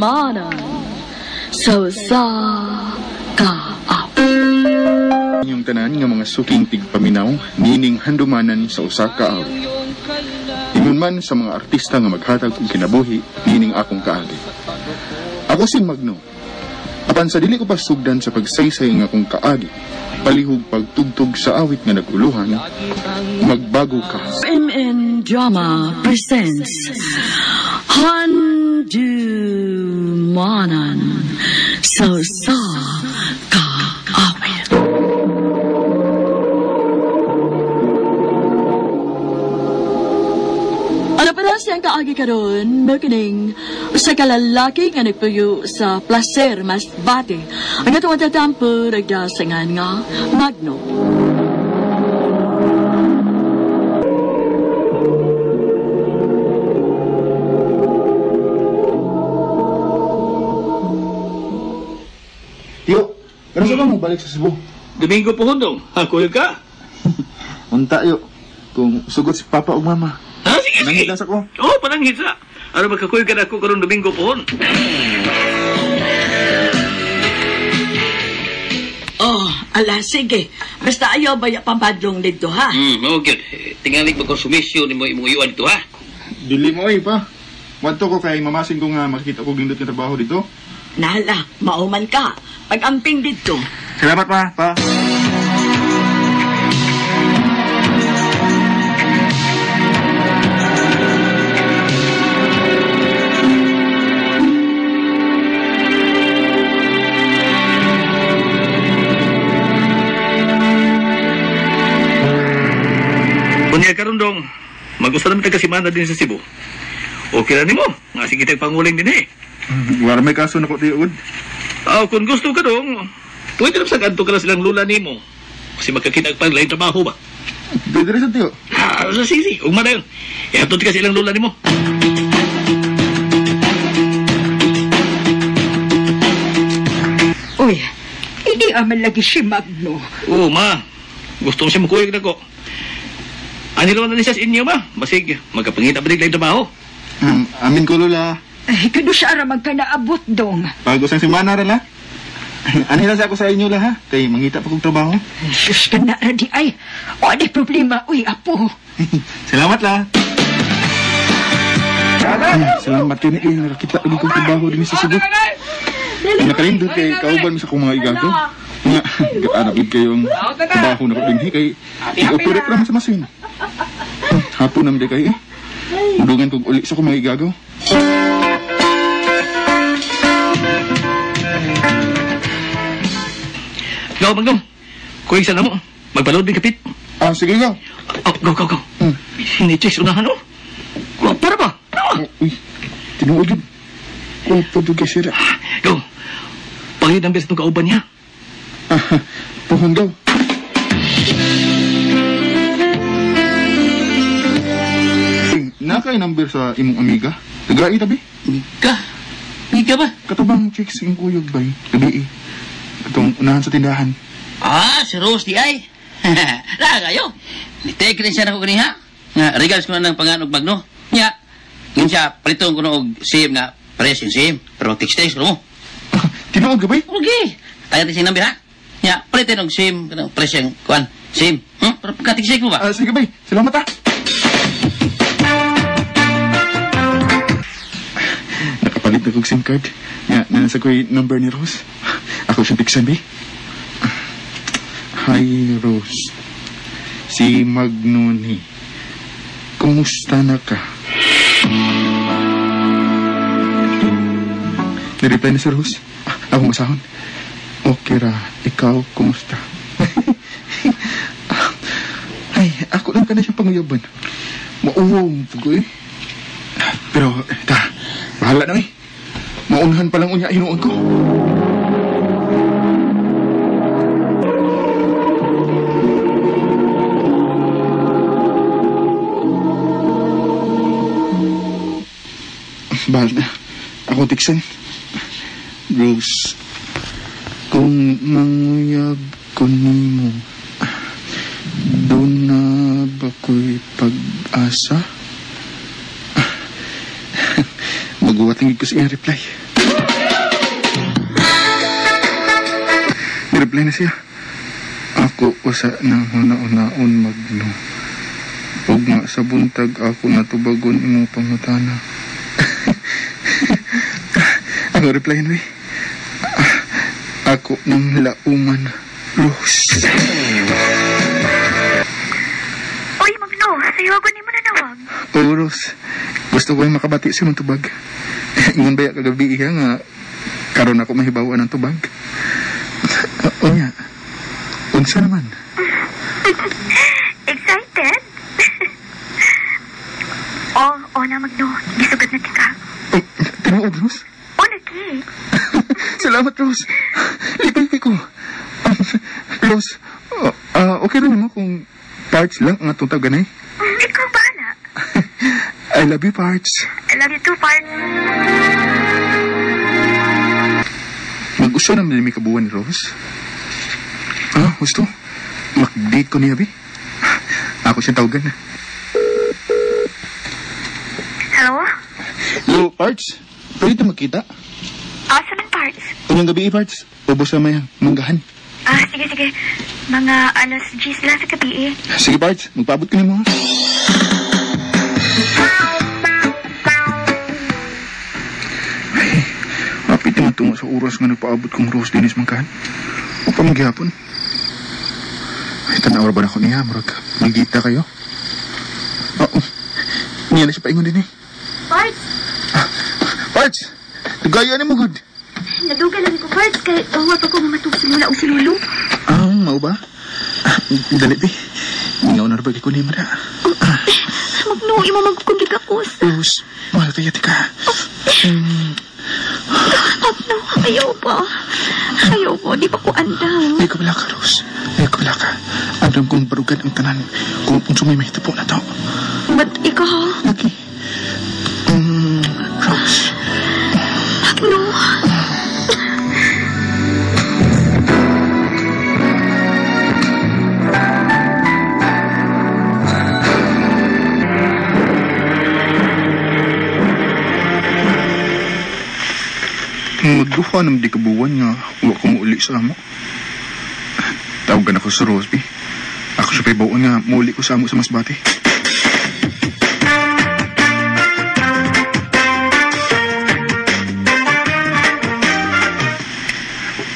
Handumanan sa usa ka awit. Inyong tanan nga mga suking tigpaminaw niining handumanan sa usa ka awit. Ingon man sa mga artista nga maghatag og kinabuhi niining akong kaagi. Ako si Magno. Apan sa dili ko pasugdan sa pagsaysay nga akong kaagi, palihog pagtugtog sa awit nga naguluhan, magbago ka. MN Drama presents Handumanan sa usa ka awit. Ano pa na siyang kaagi karon, makining sa kalalaki nga nagpuyo sa Placer Masbate. Ang atong tatampo nagdasangan nga Magno. Tiyo, pero sa ba mo balik sa Cebu? Domingo po hundong. Ha, kuyog ka? Unta yo, kung sugot si Papa ug Mama. Ha, sige, Pananghit sige. lang sa ko. Oo, pananghit sa. Ano magkakuyog ka na ako karong Domingo po hon? Oh, ala, sige. Basta ayaw ba yung pampadlong dito, ha? Oo, gyud. Tingali ba kung sumisyo ni mo imong iwan dito, ha? Dili mo ay pa. Wadto ko kay mamasin ko nga makita ko gindot nga trabaho dito. Nala, mauman ka. Pag-amping dito. Salamat pa, pa. Unya karon dong, mag-usa naman taga semana din sa Cebu. Okay ra nimo, nga sige tag panguling din eh. Wala may kaso na ko tiyo, ud. Ah, kung gusto ka dong, pwede na sa kanto ka na silang lula nimo. Kasi magkakita pa lain trabaho ba? Pwede rin sa tiyo. Ah, sige, sige. Ugma na yun. Ihatod ka silang lula nimo. Uy, hindi aman lagi si Magno. Oo, ma. Gusto ko siya makuyog na ko. Ano naman na siya sa inyo, ma? Basig, magkapangita pa din lain trabaho. Amin ko, Lola. Ay, kano siya aramang ka naabot dong. Bago sa semana ra la. Ano lang sa ako sa inyo la ha? Kay mangita pa kong trabaho. Ay, sus ka na di ay. O, di problema. Uy, apo. Salamat la. Ay, salamat yun eh. Nakakita lagi kong trabaho din sa Cebu. Nakalindot kay kauban mo sa akong mga igago. Nga, anak yun kayong trabaho na ko din eh. Kay i-operate naman sa masin. Hapon naman di kayo eh. Mudungan kong uli sa akong mga igago. Go, Magno. Kuyog sa namo. Magbalod din kapit. Ah, sige go. Oh, go, go, go. Ni-checks unahan, oh. Para ba? Oh, uy, tinuod yun. Kwapo doon kay sira. Go. Pangit ang beses ng kauban niya. Ah, pohon daw. Nakay number sa imong amiga? Tagai tabi? Amiga? Amiga ba? Katubang chicks yung kuyog bay. Tabi eh. Itong unahan sa tindahan. Ah, si Rose di ay. Naa kayo. Ni-take rin siya na ko kaniha. Nga, regards ko na ng panganog Magno. Nya, yun siya, paliton ko na og SIM nga, pares yung SIM. Pero mag-text-text ko mo. Tinuod ka ba? Okay. Tayo siyang number ha? Nya, palitin og SIM, kanang pares yung kuan, SIM. Pero pagka-text-text mo ba? Ah, sige bay, salamat ah. Nakapalit na kog SIM card. Nga, nasa ko'y number ni Rose. Ako siyang tiksan, bay. Hi, Rose. Si Magno ni. Kumusta na ka? Nireply na si Rose. Akong masahon. Okay ra, ikaw, kumusta? Ay, ako lang ka na siyang panguyaban. Mauwaw mo po ko eh. Pero, ta, bahala na eh. Maunhan pa lang unya hinuon ko. Bahala na. Ako tiksan. Rose, kung manguyab ko nimo, Asa? Maguwat lang ko sa iyang reply. Ni-reply na siya. Ako usa nang huna-unaon, Magno. Ugma sa buntag ako natubagon imong pangutana. Ako reply na. Ako nang lauman, Rose. Oy, Magno, sayo ako ni mo nanawag. Oo, Rose. Gusto ko yung makabati sa imong tubag. Ingon ba kagabi iya nga karon ako mahibawan ng tubag. Unya, unsa naman? Excited? Oh, na Magno. Gisugat na tika. Oh, tinuod, Rose? Oh, lagi. Salamat, Rose. Lipay ko. Rose, okay rin mo kung parts lang ang atong taganay? Ikaw ba na? I love you, Parts. I love you too, Parts. Mag-uso naman may kabuuan ni Rose. Ah, gusto? Mag-date ko niya, bi. Ako siyang tawagan. Hello? Hello, Parts. Pwede ito magkita? Asa man, Parts? Unyang gabi, Parts. Ubos na may manggahan. Ah, sige, sige. Mga 10:00 lang sa gabi, eh. Sige, Parts. Magpaabot ko niyo mo, ha? Ay, mapit naman tungo sa oras nga nagpaabot kong Rose Dennis mangkahan. O pa maghihapon. Ay, tanaw ba na ako niya? Murag, magkita kayo. Oo. Niya na siya paingon din, eh. Parts! Parts! Tugaya ni mo, good. Naduga lang ko, Parts, kay huwag ako mamatog sa mula o si Lulu. Ah, mau ba? Dali, bi. Ingaw na rin ba ko ni Mara? Magno, imo magkukumbig ako. Rose, mahal kaya tika. Magno, ayaw ba? Ayaw ko, di pa ko andam. Ay, kabala ka, Rose. Ay, kabala ka. Andam kong barugan ang tanan kung sumay may hitapo na to. Ba't ikaw? Okay. Rose. Magno. Magduha naman di kabuwan nga wa ko muuli sa amo. Tawagan ako sa Rosby. Ako siya pa'y nga muuli ko sa amo sa Masbate.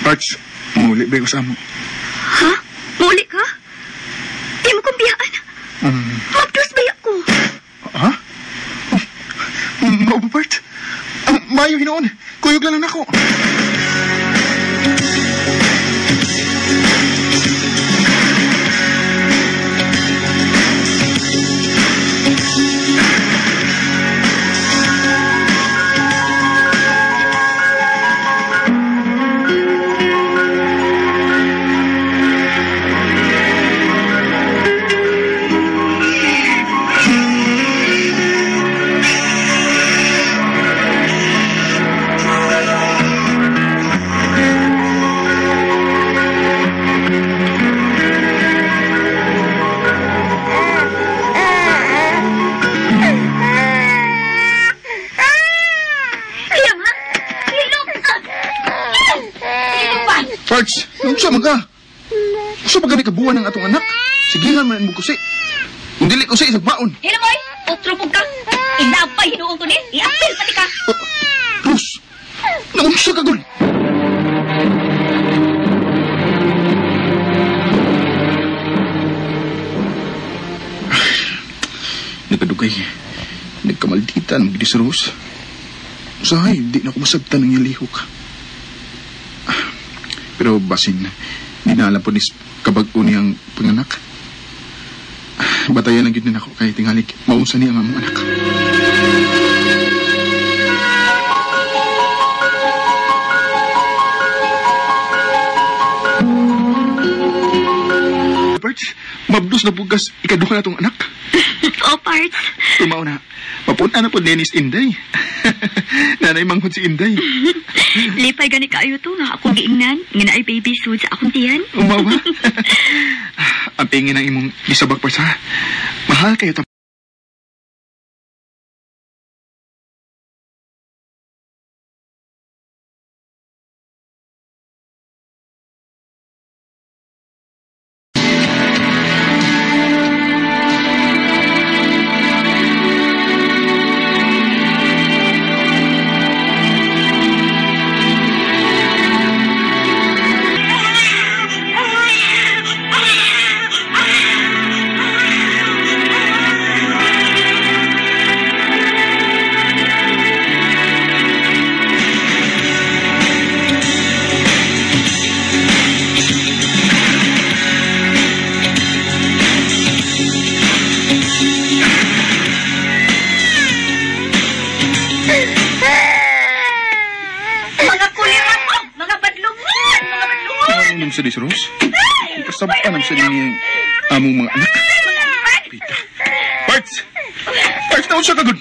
Parts, muuli ba ko sa amo? Ha? Muuli ka? Di mo kong biyaan. Magdus ba ako? Ha? Mao ba, Parts? Mayo hinoon. Kuyog lang nako. Parts, unsa man ka? Unsa man gani kabuan ng atong anak? Sigihan man mo kusi. Kung dili kusi, sagbaon. Hello, boy! Otro pug ka! Inapay hinuon ko ni! I-apil pati ka! Rose! Naunsa ka, gol! Nagkadugay. Nagkamaldita ng magdi sa Rose. Usahay, di na ako masabtan ng iyang lihok. Pero basin, di na alam po ni kabag-o niyang panganak. Batayan lang yun din ako kay tingalik. Maunsa niya ang among anak. Parts, mabdos na bugas ikaduha na tong anak. Oh, Parts. Tumaw na. Mapunta na po Dennis Inday. Nanay manghod si Inday. Lipay gani kaayo to nga akong giingnan. Nga naay baby suit sa akong tiyan. Umaw ba? Ang pingin ng imong gisabak pa sa. Mahal kayo ta. Unsa di si Rose? Kasabaan ang sa niya among mga anak. Pita. Parts! Parts na unsa ka gud?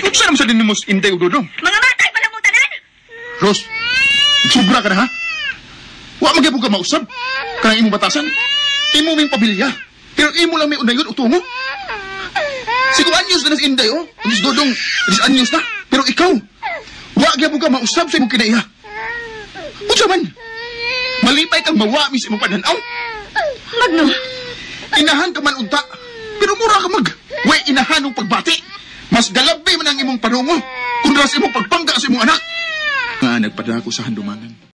Unsa naman sa din mo Inday ug Dodong? Mga matay pa lang mong tanan! Rose, sobra ka na ha? Wa man gyud ka mausab. Kanang imong batasan. Imo ming pamilya. Pero imo lang may unayon o tungo. Sigo anyos na si Inday, oh. Ang si Dodong, 10 anyos na. Pero ikaw, wa gyud ka mausab sa imong kinaiya. Unsa man? Malipay kang mawami sa imong pananaw. Magno, Inahan ka man unta. Pero mura ka mag. Way inahan og pagbati. Mas galabi man ang imong panungo. Kung sa imong pagpangga sa imong anak. Nga nagpadako sa handumanan.